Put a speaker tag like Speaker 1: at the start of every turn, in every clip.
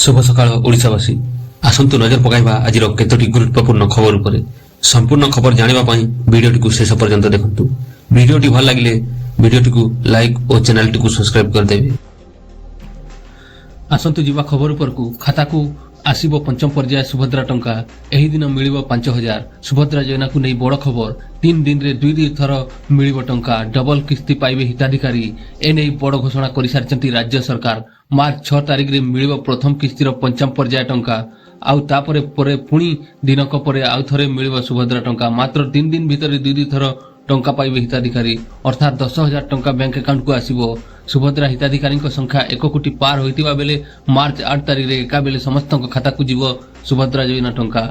Speaker 1: ଶୁଭ ସକାଳ ଓଡ଼ିଶାବାସୀ। ଆସନ୍ତୁ ନଜର ପକାଇବା ଆଜିର କେତୋଟି ଗୁରୁତ୍ୱପୂର୍ଣ୍ଣ ଖବର ଉପରେ। ସମ୍ପୂର୍ଣ୍ଣ ଖବର ଜାଣିବା ପାଇଁ ଭିଡ଼ିଓଟିକୁ ଶେଷ ପର୍ଯ୍ୟନ୍ତ ଦେଖନ୍ତୁ। ଭିଡ଼ିଓଟି ଭଲ ଲାଗିଲେ ଭିଡ଼ିଓଟିକୁ ଲାଇକ୍ ଓ ଚ୍ୟାନେଲଟିକୁ ସବସ୍କ୍ରାଇବ୍ କରିଦେବେ। ଆସନ୍ତୁ ଯିବା ଖବର ଉପରକୁ। ଖାତାକୁ ଆସିବ ପଞ୍ଚମ ପର୍ଯ୍ୟାୟ ସୁଭଦ୍ରା ଟଙ୍କା। ଏହି ଦିନ ମିଳିବ 5000। ସୁଭଦ୍ରା ଯୋଜନାକୁ ନେଇ ବଡ଼ ଖବର। 3 ଦିନରେ ଦୁଇ ଦୁଇ ଥର ମିଳିବ ଟଙ୍କା। ଡବଲ କିସ୍ତି ପାଇବେ ହିତାଧିକାରୀ। ଏନେଇ ବଡ଼ ଘୋଷଣା କରିସାରିଛନ୍ତି ରାଜ୍ୟ ସରକାର। ମାର୍ଚ୍ଚ 6 ତାରିଖରେ ମିଳିବ ପ୍ରଥମ କିସ୍ତିର ପଞ୍ଚମ ପର୍ଯ୍ୟାୟ ଟଙ୍କା। ଆଉ ତାପରେ ପରେ ପୁଣି ଦିନକ ପରେ ଆଉ ଥରେ ମିଳିବ ସୁଭଦ୍ରା ଟଙ୍କା। ମାତ୍ର 3 ଦିନ ଭିତରେ ଦୁଇ ଦୁଇ ଥର ଟଙ୍କା ପାଇବେ ହିତାଧିକାରୀ। ଅର୍ଥାତ୍ 10,000 ଟଙ୍କା ବ୍ୟାଙ୍କ ଆକାଉଣ୍ଟକୁ ଆସିବ। ସୁଭଦ୍ରା ହିତାଧିକାରୀଙ୍କ ସଂଖ୍ୟା 1 କୋଟି ପାର ହୋଇଥିବା ବେଳେ ମାର୍ଚ୍ଚ 8 ତାରିଖରେ ଏକାବେଳେ ସମସ୍ତଙ୍କ ଖାତାକୁ ଯିବ ସୁଭଦ୍ରା ଯୋଜନା ଟଙ୍କା।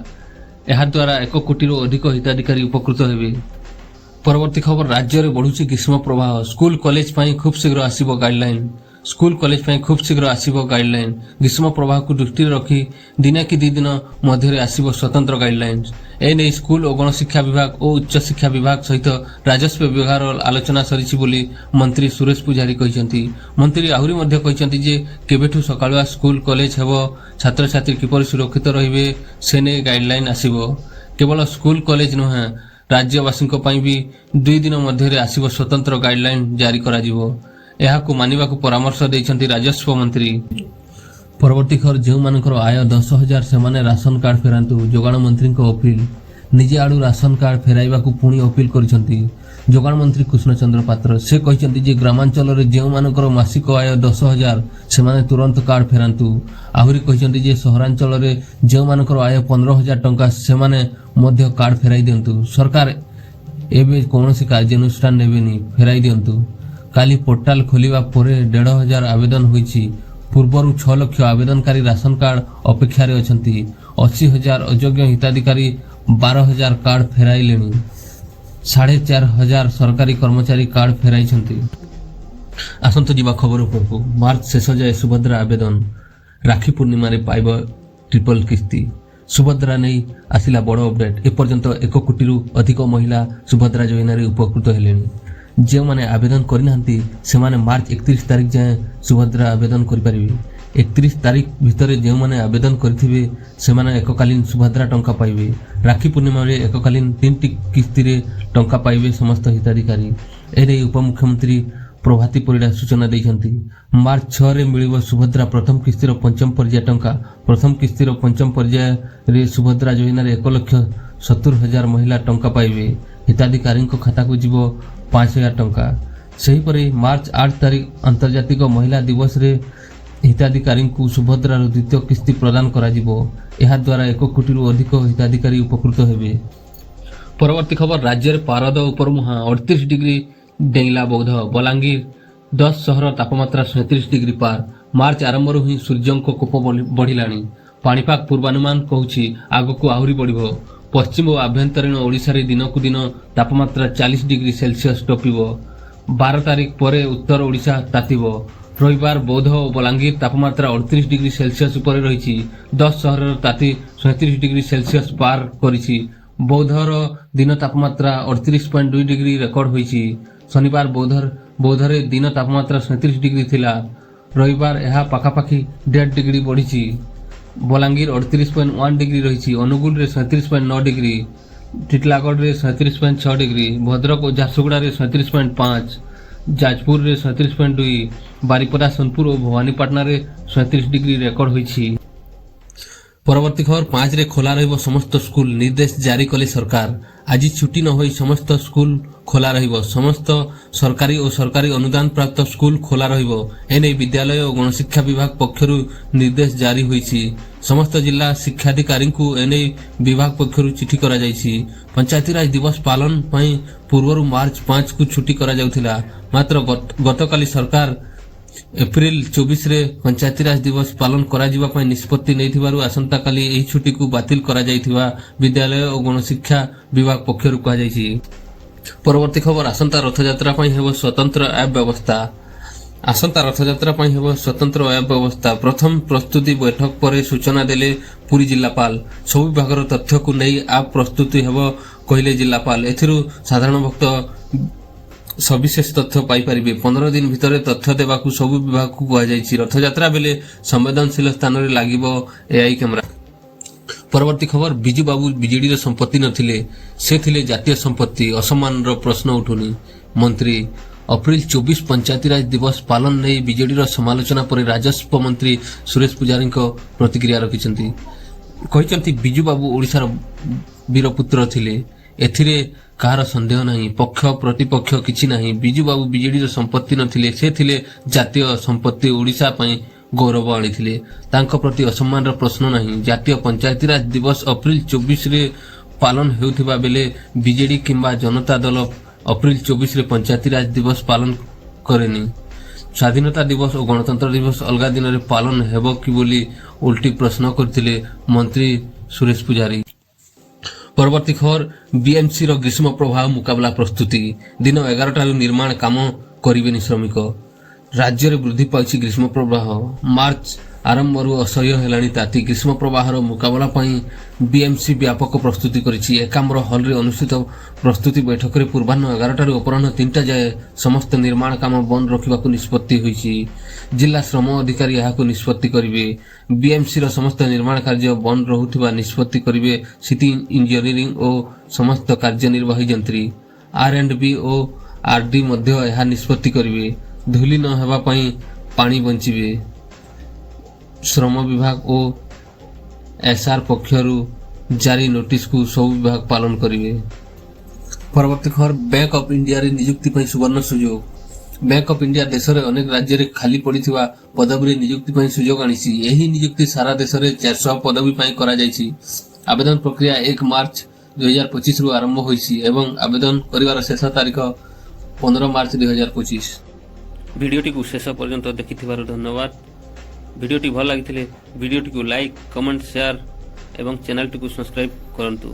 Speaker 1: ଏହାଦ୍ୱାରା 1 କୋଟିରୁ ଅଧିକ ହିତାଧିକାରୀ ଉପକୃତ ହେବେ। ପରବର୍ତ୍ତୀ ଖବର, ରାଜ୍ୟରେ ବଢୁଛି ଗ୍ରୀଷ୍ମ ପ୍ରବାହ। ସ୍କୁଲ କଲେଜ ପାଇଁ ଖୁବ୍ ଶୀଘ୍ର ଆସିବ ଗାଇଡଲାଇନ। ସ୍କୁଲ କଲେଜ ପାଇଁ ଖୁବ୍ ଶୀଘ୍ର ଆସିବ ଗାଇଡଲାଇନ। ଗ୍ରୀଷ୍ମ ପ୍ରବାହକୁ ଦୃଷ୍ଟିରେ ରଖି ଦିନେ କି 2 ଦିନ ମଧ୍ୟରେ ଆସିବ ସ୍ୱତନ୍ତ୍ର ଗାଇଡଲାଇନ। ଏନେଇ ସ୍କୁଲ ଓ ଗଣଶିକ୍ଷା ବିଭାଗ ଓ ଉଚ୍ଚଶିକ୍ଷା ବିଭାଗ ସହିତ ରାଜସ୍ୱ ବିଭାଗର ଆଲୋଚନା ସରିଛି ବୋଲି ମନ୍ତ୍ରୀ ସୁରେଶ ପୂଜାରୀ କହିଛନ୍ତି। ମନ୍ତ୍ରୀ ଆହୁରି ମଧ୍ୟ କହିଛନ୍ତି ଯେ କେବେଠୁ ସକାଳୁଆ ସ୍କୁଲ କଲେଜ ହେବ, ଛାତ୍ରଛାତ୍ରୀ କିପରି ସୁରକ୍ଷିତ ରହିବେ, ସେ ନେଇ ଗାଇଡଲାଇନ ଆସିବ। କେବଳ ସ୍କୁଲ କଲେଜ ନୁହେଁ, ରାଜ୍ୟବାସୀଙ୍କ ପାଇଁ ବି 2 ଦିନ ମଧ୍ୟରେ ଆସିବ ସ୍ୱତନ୍ତ୍ର ଗାଇଡଲାଇନ ଜାରି କରାଯିବ। ଏହାକୁ ମାନିବାକୁ ପରାମର୍ଶ ଦେଇଛନ୍ତି ରାଜସ୍ୱ ମନ୍ତ୍ରୀ। ପରବର୍ତ୍ତୀ ଖବର, ଯେଉଁମାନଙ୍କର ଆୟ 10,000, ସେମାନେ ରାସନ କାର୍ଡ ଫେରାନ୍ତୁ, ଯୋଗାଣ ମନ୍ତ୍ରୀଙ୍କ ଅପିଲ। ନିଜେ ଆଡୁ ରାସନ କାର୍ଡ ଫେରାଇବାକୁ ପୁଣି ଅପିଲ କରିଛନ୍ତି ଯୋଗାଣ ମନ୍ତ୍ରୀ କୃଷ୍ଣଚନ୍ଦ୍ର ପାତ୍ର। ସେ କହିଛନ୍ତି ଯେ ଗ୍ରାମାଞ୍ଚଳରେ ଯେଉଁମାନଙ୍କର ମାସିକ ଆୟ 10,000, ସେମାନେ ତୁରନ୍ତ କାର୍ଡ ଫେରାନ୍ତୁ। ଆହୁରି କହିଛନ୍ତି ଯେ ସହରାଞ୍ଚଳରେ ଯେଉଁମାନଙ୍କର ଆୟ 15,000 ଟଙ୍କା, ସେମାନେ ମଧ୍ୟ କାର୍ଡ ଫେରାଇ ଦିଅନ୍ତୁ। ସରକାର ଏବେ କୌଣସି କାର୍ଯ୍ୟାନୁଷ୍ଠାନ ନେବେନି, ଫେରାଇ ଦିଅନ୍ତୁ। କାଲି ପୋର୍ଟାଲ ଖୋଲିବା ପରେ 1,500 ଆବେଦନ ହୋଇଛି। ପୂର୍ବରୁ 6 ଲକ୍ଷ ଆବେଦନକାରୀ ରାସନ କାର୍ଡ ଅପେକ୍ଷାରେ ଅଛନ୍ତି। 80,000 ଅଯୋଗ୍ୟ ହିତାଧିକାରୀ 12,000 କାର୍ଡ ଫେରାଇଲେଣି। 4,500 ସରକାରୀ କର୍ମଚାରୀ କାର୍ଡ ଫେରାଇଛନ୍ତି। ଆସନ୍ତୁ ଯିବା ଖବର ଉପରକୁ। ମାର୍ଚ୍ଚ ଶେଷ ଯାଏ ସୁଭଦ୍ରା ଆବେଦନ, ରାକ୍ଷୀ ପୂର୍ଣ୍ଣିମାରେ ପାଇବ ଟ୍ରିପଲ କିସ୍ତି। ସୁଭଦ୍ରା ନେଇ ଆସିଲା ବଡ଼ ଅପଡେଟ୍। ଏପର୍ଯ୍ୟନ୍ତ 1 କୋଟିରୁ ଅଧିକ ମହିଳା ସୁଭଦ୍ରା ଯୋଜନାରେ ଉପକୃତ ହେଲେଣି। ଯେଉଁମାନେ ଆବେଦନ କରିନାହାନ୍ତି, ସେମାନେ ମାର୍ଚ୍ଚ 31 ତାରିଖ ଯାଏଁ ସୁଭଦ୍ରା ଆବେଦନ କରିପାରିବେ। 31 ତାରିଖ ଭିତରେ ଯେଉଁମାନେ ଆବେଦନ କରିଥିବେ, ସେମାନେ ଏକକାଳୀନ ସୁଭଦ୍ରା ଟଙ୍କା ପାଇବେ। ରାକ୍ଷୀ ପୂର୍ଣ୍ଣିମାରେ ଏକକାଳୀନ ତିନିଟି କିସ୍ତିରେ ଟଙ୍କା ପାଇବେ ସମସ୍ତ ହିତାଧିକାରୀ। ଏନେଇ ଉପମୁଖ୍ୟମନ୍ତ୍ରୀ ପ୍ରଭାତୀ ପରିଡ଼ା ସୂଚନା ଦେଇଛନ୍ତି। ମାର୍ଚ୍ଚ 6ରେ ମିଳିବ ସୁଭଦ୍ରା ପ୍ରଥମ କିସ୍ତିର ପଞ୍ଚମ ପର୍ଯ୍ୟାୟ ଟଙ୍କା। ପ୍ରଥମ କିସ୍ତିର ପଞ୍ଚମ ପର୍ଯ୍ୟାୟରେ ସୁଭଦ୍ରା ଯୋଜନାରେ 1,70,000 ମହିଳା ଟଙ୍କା ପାଇବେ। ହିତାଧିକାରୀଙ୍କ ଖାତାକୁ ଯିବ 5000 ଟଙ୍କା। ସେହିପରି ମାର୍ଚ୍ଚ 8 ତାରିଖ ଆନ୍ତର୍ଜାତିକ ମହିଳା ଦିବସରେ ହିତାଧିକାରୀଙ୍କୁ ସୁଭଦ୍ରାର ଦ୍ୱିତୀୟ କିସ୍ତି ପ୍ରଦାନ କରାଯିବ। ଏହାଦ୍ୱାରା 1 କୋଟିରୁ ଅଧିକ ହିତାଧିକାରୀ ଉପକୃତ ହେବେ। ପରବର୍ତ୍ତୀ ଖବର, ରାଜ୍ୟରେ ପାରଦ ଉପରମୁହାଁ। 38 ଡିଗ୍ରୀ ଡେଇଁଲା ବୌଦ୍ଧ, ବଲାଙ୍ଗୀର। 10 ସହର ତାପମାତ୍ରା 37 ଡିଗ୍ରୀ ପାର। ମାର୍ଚ୍ଚ ଆରମ୍ଭରୁ ହିଁ ସୂର୍ଯ୍ୟଙ୍କ କୋପ ବଢ଼ିଲାଣି। ପାଣିପାଗ ପୂର୍ବାନୁମାନ କହୁଛି, ଆଗକୁ ଆହୁରି ବଢ଼ିବ। ପଶ୍ଚିମ ଓ ଆଭ୍ୟନ୍ତରୀଣ ଓଡ଼ିଶାରେ ଦିନକୁ ଦିନ ତାପମାତ୍ରା 40 ଡିଗ୍ରୀ ସେଲସିୟସ ଟପିବ। 12 ତାରିଖ ପରେ ଉତ୍ତର ଓଡ଼ିଶା ତାତିବ। ରବିବାର ବୌଦ୍ଧ ଓ ବଲାଙ୍ଗୀର ତାପମାତ୍ରା 38 ଡିଗ୍ରୀ ସେଲସିୟସ ଉପରେ ରହିଛି। 10 ସହରର ତାତି 37 ଡିଗ୍ରୀ ସେଲସିୟସ ପାର କରିଛି। ବୌଦ୍ଧର ଦିନ ତାପମାତ୍ରା 38.2 ଡିଗ୍ରୀ ରେକର୍ଡ ହୋଇଛି। ଶନିବାର ବୌଦ୍ଧରେ ଦିନ ତାପମାତ୍ରା 37 ଡିଗ୍ରୀ ଥିଲା। ରବିବାର ଏହା ପାଖାପାଖି 1.5 ଡିଗ୍ରୀ ବଢ଼ିଛି। ବଲାଙ୍ଗୀର 38.1 ଡିଗ୍ରୀ ରହିଛି। ଅନୁଗୁଳରେ 37.9 ଡିଗ୍ରୀ, ଟିଟଲାଗଡ଼ରେ 37.6 ଡିଗ୍ରୀ, ଭଦ୍ରକ ଓ ଝାରସୁଗୁଡ଼ାରେ 37.5, ଯାଜପୁରରେ 37.2, ବାରିପଦା, ସୋନପୁର ଓ ଭବାନୀପାଟଣାରେ 37 ଡିଗ୍ରୀ ରେକର୍ଡ ହୋଇଛି। ପରବର୍ତ୍ତୀ ଖବର, 5ରେ ଖୋଲା ରହିବ ସମସ୍ତ ସ୍କୁଲ, ନିର୍ଦ୍ଦେଶ ଜାରି କଲେ ସରକାର। ଆଜି ଛୁଟି ନ ହୋଇ ସମସ୍ତ ସ୍କୁଲ ଖୋଲା ରହିବ। ସମସ୍ତ ସରକାରୀ ଓ ସରକାରୀ ଅନୁଦାନ ପ୍ରାପ୍ତ ସ୍କୁଲ ଖୋଲା ରହିବ। ଏନେଇ ବିଦ୍ୟାଳୟ ଓ ଗଣଶିକ୍ଷା ବିଭାଗ ପକ୍ଷରୁ ନିର୍ଦ୍ଦେଶ ଜାରି ହୋଇଛି। ସମସ୍ତ ଜିଲ୍ଲା ଶିକ୍ଷାଧିକାରୀଙ୍କୁ ଏନେଇ ବିଭାଗ ପକ୍ଷରୁ ଚିଠି କରାଯାଇଛି। ପଞ୍ଚାୟତିରାଜ ଦିବସ ପାଳନ ପାଇଁ ପୂର୍ବରୁ ମାର୍ଚ୍ଚ 5କୁ ଛୁଟି କରାଯାଉଥିଲା। ମାତ୍ର ଗତକାଲି ସରକାର ଏପ୍ରିଲ 24ରେ ପଞ୍ଚାୟତିରାଜ ଦିବସ ପାଳନ କରାଯିବା ପାଇଁ ନିଷ୍ପତ୍ତି ନେଇଥିବାରୁ ଆସନ୍ତାକାଲି ଏହି ଛୁଟିକୁ ବାତିଲ କରାଯାଇଥିବା ବିଦ୍ୟାଳୟ ଓ ଗଣଶିକ୍ଷା ବିଭାଗ ପକ୍ଷରୁ କୁହାଯାଇଛି। ପରବର୍ତ୍ତୀ ଖବର, ଆସନ୍ତା ରଥଯାତ୍ରା ପାଇଁ ହେବ ସ୍ୱତନ୍ତ୍ର ଆପ୍ ବ୍ୟବସ୍ଥା। ଆସନ୍ତା ରଥଯାତ୍ରା ପାଇଁ ହେବ ସ୍ୱତନ୍ତ୍ର ଆପ୍ ବ୍ୟବସ୍ଥା। ପ୍ରଥମ ପ୍ରସ୍ତୁତି ବୈଠକ ପରେ ସୂଚନା ଦେଲେ ପୁରୀ ଜିଲ୍ଲାପାଳ। ସବୁ ବିଭାଗର ତଥ୍ୟକୁ ନେଇ ଆପ୍ ପ୍ରସ୍ତୁତି ହେବ, କହିଲେ ଜିଲ୍ଲାପାଳ। ଏଥିରୁ ସାଧାରଣ ଭକ୍ତ ସବିଶେଷ ତଥ୍ୟ ପାଇପାରିବେ। 15 ଦିନ ଭିତରେ ତଥ୍ୟ ଦେବାକୁ ସବୁ ବିଭାଗକୁ କୁହାଯାଇଛି। ରଥଯାତ୍ରା ବେଳେ ସମ୍ବେଦନଶୀଳ ସ୍ଥାନରେ ଲାଗିବ ଏଆଇ କ୍ୟାମେରା। ପରବର୍ତ୍ତୀ ଖବର, ବିଜୁ ବାବୁ ବିଜେଡିର ସମ୍ପତ୍ତି ନଥିଲେ, ସେ ଥିଲେ ଜାତୀୟ ସମ୍ପତ୍ତି, ଅସମ୍ମାନର ପ୍ରଶ୍ନ ଉଠୁନି, ମନ୍ତ୍ରୀ। ଅପ୍ରିଲ 24 ପଞ୍ଚାୟତିରାଜ ଦିବସ ପାଳନ ନେଇ ବିଜେଡିର ସମାଲୋଚନା ପରେ ରାଜସ୍ୱ ମନ୍ତ୍ରୀ ସୁରେଶ ପୂଜାରୀଙ୍କ ପ୍ରତିକ୍ରିୟା ରଖିଛନ୍ତି। କହିଛନ୍ତି, ବିଜୁ ବାବୁ ଓଡ଼ିଶାର ବୀରପୁତ୍ର ଥିଲେ, ଏଥିରେ କାହାର ସନ୍ଦେହ ନାହିଁ। ପକ୍ଷ ପ୍ରତିପକ୍ଷ କିଛି ନାହିଁ। ବିଜୁ ବାବୁ ବିଜେଡିର ସମ୍ପତ୍ତି ନଥିଲେ, ସେ ଥିଲେ ଜାତୀୟ ସମ୍ପତ୍ତି। ଓଡ଼ିଶା ପାଇଁ ଗୌରବ ଆଣିଥିଲେ। ତାଙ୍କ ପ୍ରତି ଅସମ୍ମାନର ପ୍ରଶ୍ନ ନାହିଁ। ଜାତୀୟ ପଞ୍ଚାୟତିରାଜ ଦିବସ ଅପ୍ରିଲ 24ରେ ପାଳନ ହେଉଥିବା ବେଳେ ବିଜେଡି କିମ୍ବା ଜନତା ଦଳ ଅପ୍ରିଲ 24ରେ ପଞ୍ଚାୟତିରାଜ ଦିବସ ପାଳନ କରେନି। ସ୍ୱାଧୀନତା ଦିବସ ଓ ଗଣତନ୍ତ୍ର ଦିବସ ଅଲଗା ଦିନରେ ପାଳନ ହେବ କି ବୋଲି ଓଲଟି ପ୍ରଶ୍ନ କରିଥିଲେ ମନ୍ତ୍ରୀ ସୁରେଶ ପୂଜାରୀ। ପରବର୍ତ୍ତୀ ଖବର, ବିଏମସିର ଗ୍ରୀଷ୍ମ ପ୍ରବାହ ମୁକାବିଲା ପ୍ରସ୍ତୁତି। ଦିନ 11ଟାରୁ ନିର୍ମାଣ କାମ କରିବେନି ଶ୍ରମିକ। ରାଜ୍ୟରେ ବୃଦ୍ଧି ପାଉଛି ଗ୍ରୀଷ୍ମ ପ୍ରବାହ। ମାର୍ଚ୍ଚ ଆରମ୍ଭରୁ ଅସହ୍ୟ ହେଲାଣି ତାତି। ଗ୍ରୀଷ୍ମ ପ୍ରବାହର ମୁକାବିଲା ପାଇଁ ବିଏମସି ବ୍ୟାପକ ପ୍ରସ୍ତୁତି କରିଛି। ଏକାମ୍ର ହଲରେ ଅନୁଷ୍ଠିତ ପ୍ରସ୍ତୁତି ବୈଠକରେ ପୂର୍ବାହ୍ନ 11ଟାରୁ ଅପରାହ୍ନ 3ଟା ଯାଏ ସମସ୍ତ ନିର୍ମାଣ କାମ ବନ୍ଦ ରଖିବାକୁ ନିଷ୍ପତ୍ତି ହୋଇଛି। ଜିଲ୍ଲା ଶ୍ରମ ଅଧିକାରୀ ଏହାକୁ ନିଷ୍ପତ୍ତି କରିବେ। ବିଏମସିର ସମସ୍ତ ନିର୍ମାଣ କାର୍ଯ୍ୟ ବନ୍ଦ ରହୁଥିବା ନିଷ୍ପତ୍ତି କରିବେ ସିଟି ଇଞ୍ଜିନିୟରିଂ ଓ ସମସ୍ତ କାର୍ଯ୍ୟନିର୍ବାହୀ ଯନ୍ତ୍ରୀ। R and B O R D ମଧ୍ୟ ଏହା ନିଷ୍ପତ୍ତି କରିବେ। ଧୂଳି ନ ହେବା ପାଇଁ ପାଣି ବଞ୍ଚିବେ। ଶ୍ରମ ବିଭାଗ ଓ ଏସ୍ଆର୍ ପକ୍ଷରୁ ଜାରି ନୋଟିସକୁ ସବୁ ବିଭାଗ ପାଳନ କରିବେ। ପରବର୍ତ୍ତୀ ଖବର, ବ୍ୟାଙ୍କ ଅଫ୍ ଇଣ୍ଡିଆରେ ନିଯୁକ୍ତି ପାଇଁ ସୁବର୍ଣ୍ଣ ସୁଯୋଗ। ବ୍ୟାଙ୍କ ଅଫ୍ ଇଣ୍ଡିଆ ଦେଶରେ ଅନେକ ରାଜ୍ୟରେ ଖାଲି ପଡ଼ିଥିବା ପଦବୀରେ ନିଯୁକ୍ତି ପାଇଁ ସୁଯୋଗ ଆଣିଛି। ଏହି ନିଯୁକ୍ତି ସାରା ଦେଶରେ 400 ପଦବୀ ପାଇଁ କରାଯାଇଛି। ଆବେଦନ ପ୍ରକ୍ରିୟା 1 ମାର୍ଚ୍ଚ 2025ରୁ ଆରମ୍ଭ ହୋଇଛି ଏବଂ ଆବେଦନ କରିବାର ଶେଷ ତାରିଖ 15 ମାର୍ଚ୍ଚ 2025। ଭିଡ଼ିଓଟିକୁ ଶେଷ ପର୍ଯ୍ୟନ୍ତ ଦେଖିଥିବାରୁ ଧନ୍ୟବାଦ। ଭିଡ଼ିଓଟି ଭଲ ଲାଗିଥିଲେ ଭିଡ଼ିଓଟିକୁ ଲାଇକ୍, କମେଣ୍ଟ, ସେୟାର ଏବଂ ଚ୍ୟାନେଲଟିକୁ ସବସ୍କ୍ରାଇବ୍ କରନ୍ତୁ।